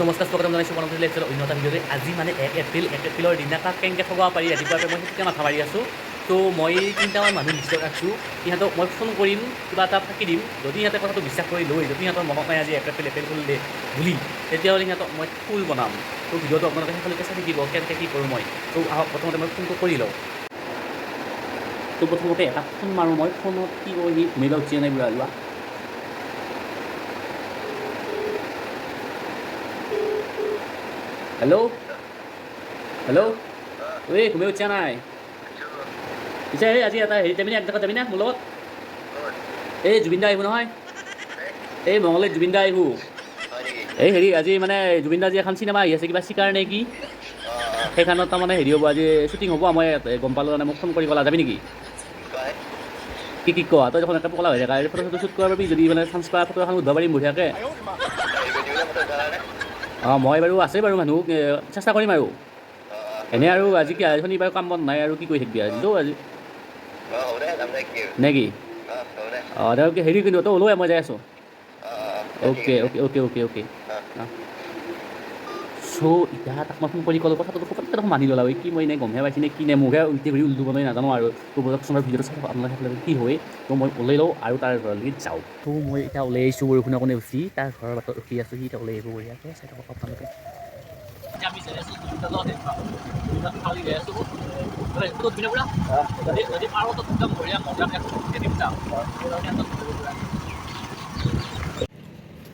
নমস্কাৰ, স্বাগতম জনাইছোঁ মনত লাইফষ্টাইলৰ অন্য এটা ভিডিঅ'তে। আজি মানে 1 এপ্ৰিল, 1 এপ্ৰিলৰ দিনা কাক কেনেকৈ ঠগাব পাৰি, ৰাতিপুৱাৰ পৰা মই সেইটোকে মাথা মাৰি আছোঁ। ত' মই তিনিটামান মানুহ লিষ্টত ৰাখিছোঁ। সিহঁতক মই ফোন কৰিম, কিবা এটা ফাঁকি দিম। যদি সিহঁতে কথাটো বিশ্বাস কৰি লৈ, যদি সিহঁতৰ মনত নাই আজি 1 এপ্ৰিল, এপ্ৰিল ফুল ডে বুলি, তেতিয়াহ'লে সিহঁতক মই ফুল বনাম। ত' ভিডিঅ'টো আপোনালোকে শেষলৈকে চাই থাকিব, কেনেকৈ কি কৰোঁ মই। ত' আহক, প্ৰথমতে মই ফোনটো কৰি লওঁ। ত' প্ৰথমতে এটা ফোন মাৰোঁ মই। ফোনত কি কয় সি, ঘুমিব উঠি নাই বুঢ়া লোৱা। হেল্ল' হেল্ল', এই ঘুমি উঠছা নাই? পিছে এই আজি এটা হেৰি যাবি নে, এক জেগাত যাবি নে মোৰ লগত? এই জুবিন দা আহিব নহয়, এই মঙলদৈত জুবিন দা আহিব। এই হেৰি, আজি মানে জুবিন দা আজি এখন চিনেমা আহি আছে, কিবা চিকাৰ নে কি, সেইখনত তাৰমানে হেৰি হ'ব, আজি শ্বুটিং হ'ব। মই গম পালোঁ, মানে মোক ফোন কৰি ক'লা, যাবি নেকি? কি কি কোৱা, তই দেখোন একে পগলা হৈ থাকা। ফটো চটো শ্বুট কৰিব পাৰি, যদি মানে চান্স পা, ফটো এখন উঠব পাৰিম বঢ়িয়াকৈ। অঁ, মই বাৰু আছে বাৰু মানুহ, চেষ্টা কৰিম আৰু। এনেই আৰু আজি কি, আজি শনিবাৰ, কাম বন নাই আৰু কি কৰি থাকিবি আজি? আজি নে কি? অঁ দে, হেৰি, কিন্তু তই ওলোৱাই, মই যাই আছোঁ। Okay okay okay okay okay. So এতিয়া তাক মই ফোন কৰি ক'লোঁ কথাটো। পটককৈ দেখোন মানি ল'লা। কি মই এনেই গমহে পাইছি নে কি, নে মোকহে উল্টি ঘূৰি উল্টো বনাই, নাজানো আৰু। তো বলকচোন, ভিডিঅ'টো চাই থাকক আপোনালোকে শেষলৈকে কি হয়। তো মই ওলাই লওঁ আৰু তাৰ ঘৰলৈকে যাওঁ। তো মই এতিয়া ওলাই আহিছোঁ, বৰষুণ অকণে উঠি তাৰ ঘৰৰ বাটত ৰখি আছোঁ। সি এতিয়া ওলাই আহিব বঢ়িয়াকৈ, চাই থাকক আপোনালোকে। আমি যাই আছোঁ যাই আছোঁ। যদি পাৰোঁ তো একদম বঢ়িয়া মজাকে দিম।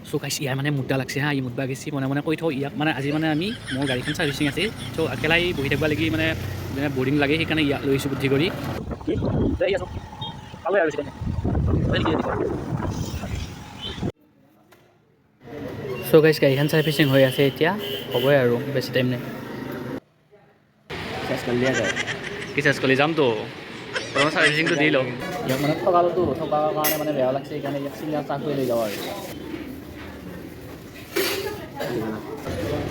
চ' গাইছ, ইয়াৰ মানে মুদ্দা লাগছে হা, ই মুদবা গেছি। মনে মনে কৈ থওঁ ইয়াক। মানে আজি মানে আমি মোৰ গাড়ীখন চাৰ্ভিচিং আছে, চ' একেলাই বহি থাকিব লাগি, মানে মানে বৰিং লাগে, সেইকাৰণে ইয়াক লৈ আহিছোঁ বুদ্ধি কৰি। যাই আছোঁ, পালোৱে আৰু বেছি। চ' গাইছ, গাড়ীখন চাৰ্ভিচিং হৈ আছে, এতিয়া হ'বই আৰু, বেছি টাইম নাই। চেছ কৰি দিয়া যায়। কি চেছ কৰি যামতো? প্ৰথমে চাৰ্ভিচিংটো দি লওঁ। ইয়াক মানে ঠগালোতো, ঠগাৰ কাৰণে মানে বেয়া লাগছে, সেইকাৰণে ইয়াক চিনিয়ৰ চাহ কৰি লৈ যাওঁ আৰু।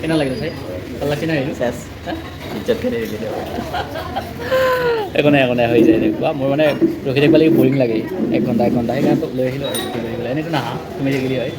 কেনে লাগিল চাই? ভাল লাগছে নাই? চেছ, ইজ্জত কেনে দিলি। একো নাই, একো নাই, হৈ যায় এনেকুৱা। মোৰ মানে ৰখি থাকিব লাগি বৰিং লাগে 1 ঘণ্টা 1 ঘণ্টা, সেইকাৰণে তোক লৈ আহিলোঁ আৰু ৰখি পেলাই। এনেইতো নাহা, তুমি থাকিলি হয়।